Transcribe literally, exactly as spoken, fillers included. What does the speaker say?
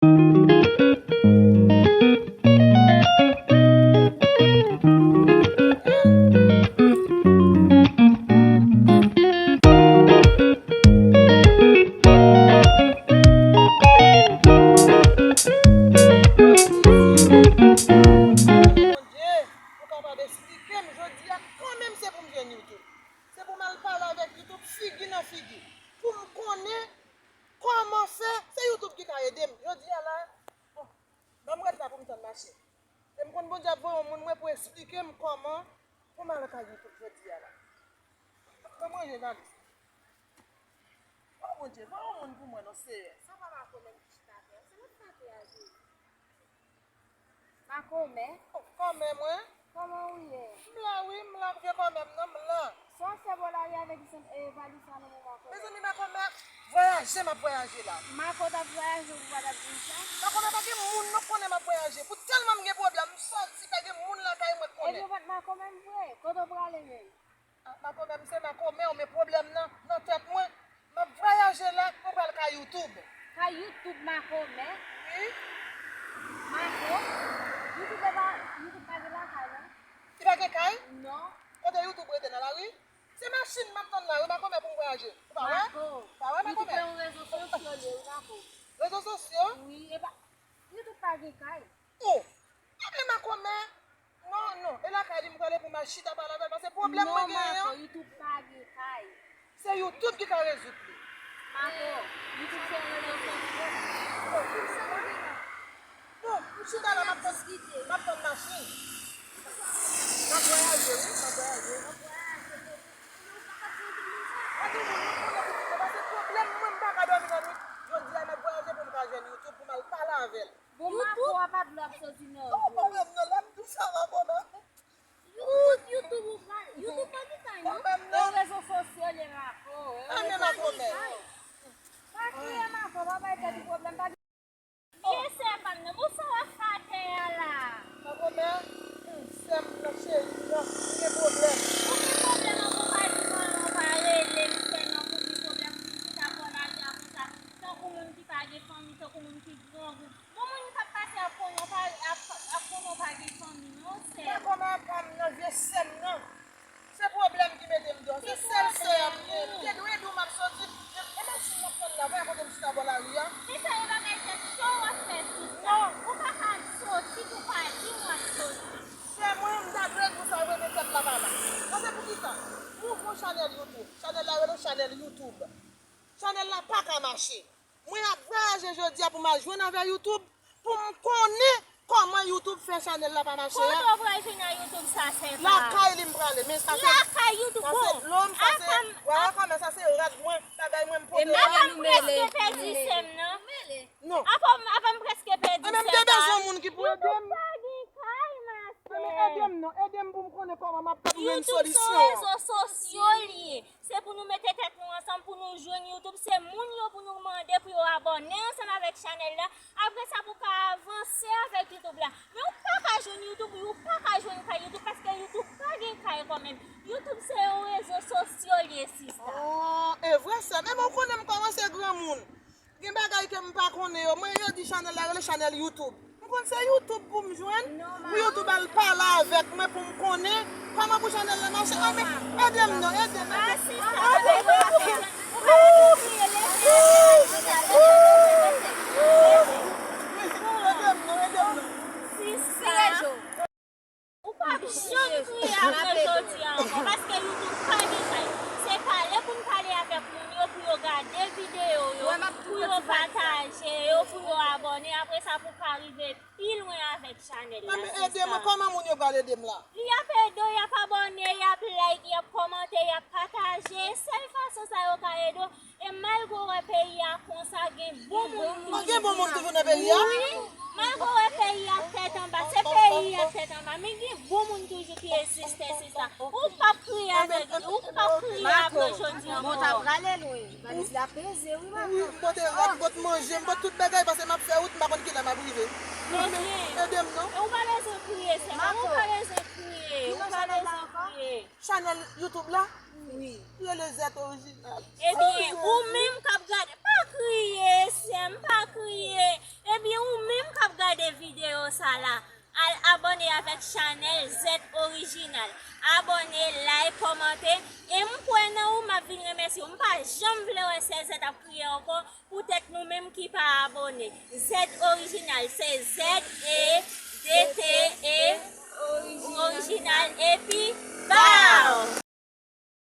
Bondye, ou kapab esplike m jodi a, kanmenm se pou m jwenn YouTube. Se pou m al pale avèk YouTube figi nan figi. Pou m konnen kòman fè, se YouTube ki ka ede m. Jodi a la, bon, ban m rèd la pou m tann mache. E m konn Bondye ap voye yon moun mwen pou esplike m kòman pou m al kay YouTube jodi a la. Ban m ranje valiz. O Bondye, voye yon moun pou mwen non, Seyè. Sa pa makomè m ki chita atè a, se lòt sa ki a jere. Makomè? Kòmè mwen? Kòman ou ye? M la wi, m la, vye kòmè m nan, m la. Se yon sè bò lari avèk e, valiz sa nan men makomè. Mezanmi, makomè ap vwayaje, m ap vwayaje la. Mako t ap vwayaje, ou pa t ap di m sa? Makomè pa gen moun non konnen m ap vwayaje. Pou tèlman m gen pwoblèm, m sòti, pa gen moun lakay mwen konnen. Ebyen, ou pa t makomè m vre. Kote w prale menm? Ah, makomè m se makomè w, men pwoblèm nan, nan tèt mwen. M ap vwayaje la, mwen pral kay YouTube. Kay YouTube makomè? Wi. Mako, YouTube pa, YouTube pa gen lakay non. Li pa gen kay? Non. Kote YouTube rete nan lari? Se machin m ap tann la, wi, makomè pou m vwayaje. Ou pa wè? Mako, pa wè, YouTube makomè? Se yon rezo sosyo li ye, wi, Mako. Rezo sosyo? Wi, e pa, YouTube pa gen kay. Oh! Ebyen makomè, non, non, e lakay li m prale pou m al chita pale avè l, paske pwoblèm mwen genyen an. Non, Mako, YouTube pa gen kay. Se YouTube ki ka rezoud li. Mako, YouTube se yon rezo sosyo. Bon, m chita la, m ap tann, m ap tann machin. M ap vwayaje, wi, m ap vwayaje. Pa gen moun nou konnen pou kite, paske pwoblèm mwen, m pa ka dòmi lannwit. Jodi a, m ap vwayaje pou m ka jwenn YouTube, pou m al pale avè l. Bon, Mako a pa dlo ap soti nan zye. Ou pa menm nan, l ap di sa, Mako, non. YouTube, YouTube, ou pa, YouTube pa gen kay non. E rezo sosyo li ye, Mako. E rezo sosyo. Pa kriye, Mako, pa bay tèt ou pwoblèm, pa gen. Vye sè pa m nan, bon, sa w ap fè atè a la? Makomè, sè m nan, cheri m nan, m gen pwoblèm. Ou gen pwoblèm, an, ou pa di mwen, ou pa rele m, sè m nan, pou di pwoblèm, pou di sa, pou lage a konsa, tankou moun ki pa gen fanmi, tankou moun ki grangou. Bon, moun k ap pase ap konnen w pa, ap, ap konnen w pa gen fanmi non, sè. Makomè pa m nan, vye sè m nan. Se pwoblèm ki mete m deyò. Se sèl sè a m gen. M te dwe di w m ap soti. E machin m ap tann la, pa kote m chita bò lari a. Sista, e bagay tèt cho w ap fè, sista. Non. Ou pa ka soti pou pa di m w ap soti. Sè mwen, m ta dwe di w sa, w rete tèt la pa la. Sa se poukisa? M ouvri yon chanèl YouTube. Chanèl la rele chanèl YouTube. Chanèl la pa ka mache. Mwen ap vwayaje jodi a pou m al jwenn avè YouTube, pou m konnen kòman YouTube fè chanèl la pa mache a. Kote w pral jwenn a YouTube sa, sè pa? Lakay li m prale, men sa se, lakay YouTube, sa se dlo m, sa se, wè, kòmè sa se rad mwen, bagay mwen m pote la. Apa m prèske pèdi sè m nan. Non. Apa m, apa m prèske pèdi sè pa? Ebyen, m te bezwen moun ki pou ede m. YouTube pa gen kay, ma sè. Ebyen, ede m non, ede m pou m konnen kòman m ap fè pou m jwenn solisyon. YouTube se yon rezo sosyo li ye. Se pou nou mete tèt nou ansanm pou nou jwenn YouTube. Se moun yo pou nou mande pou yo abòne ansanm avèk chanèl la. Apre sa, pou ka avanse avèk YouTube la. Men ou pa ka jwenn YouTube, ou pa ka jwenn kay YouTube, paske YouTube pa gen kay kanmenm. YouTube se yon rezo sosyo li ye, sista. Oh, e vre sè m. Ebyen, ou konnen m kòmanse granmoun. Gen bagay ke m pa konnen yo. Mwen, yo di chanèl la rele chanèl YouTube. M konn se YouTube pou m jwenn. Pou YouTube al pale avèk mwen pou m konnen kòman pou chanèl la mache. Anben, ede m non, ede m, ede m. Ede m non, ede m non. Ou p ap janm kriye apre jodi a ankò, paske YouTube pa gen kay. Se pale pou n pale avèk moun yo, pou yo gade videyo yo, pou yo pataje yo, pou yo abòne. Apre sa, pou ka rive pi lwen avèk chanèl la. Anben, ede mwen, kòman moun yo pral ede m la? Y ap ede w, y ap abòne, y ap like, y ap kòmante, y ap pataje. Sèl fason sa yo ka ede w. E malgre w wè peyi a konsa, gen bon moun toujou. Gen bon moun toujou nan peyi a? Wi. Malgre w wè peyi a tèt anba, se peyi a tèt anba, men gen bon moun toujou ki egziste, sista. Ou p ap kriye avèk, ou p ap kriye apre jodi a ankò. Bon, ta prale lwen. Valiz la peze, wi, maman. Wi, m pote rad, m pot manje, m pot tout bagay, paske m ap fè wout, m pa konn kilè m ap rive. Ebyen, ede m non. E ou pa bezwen kriye, sè pa m, ou pa bezwen kriye, ou pa bezwen kriye. Chanèl YouTube la? Wi. Rele Zèt Orijinal. Ebyen, ou menm k ap gade, pa kriye, sè m, pa kriye. Ebyen, sa la. Al abòne avèk chanèl Z Orijinal. Abòne, like, kòmante. E m kwè nan ou, m ap vin remèsye w. M pa janm vle wè sè Z ap kriye ankò poutèt nou menm ki pa abòne. Z Orijinal, se Z E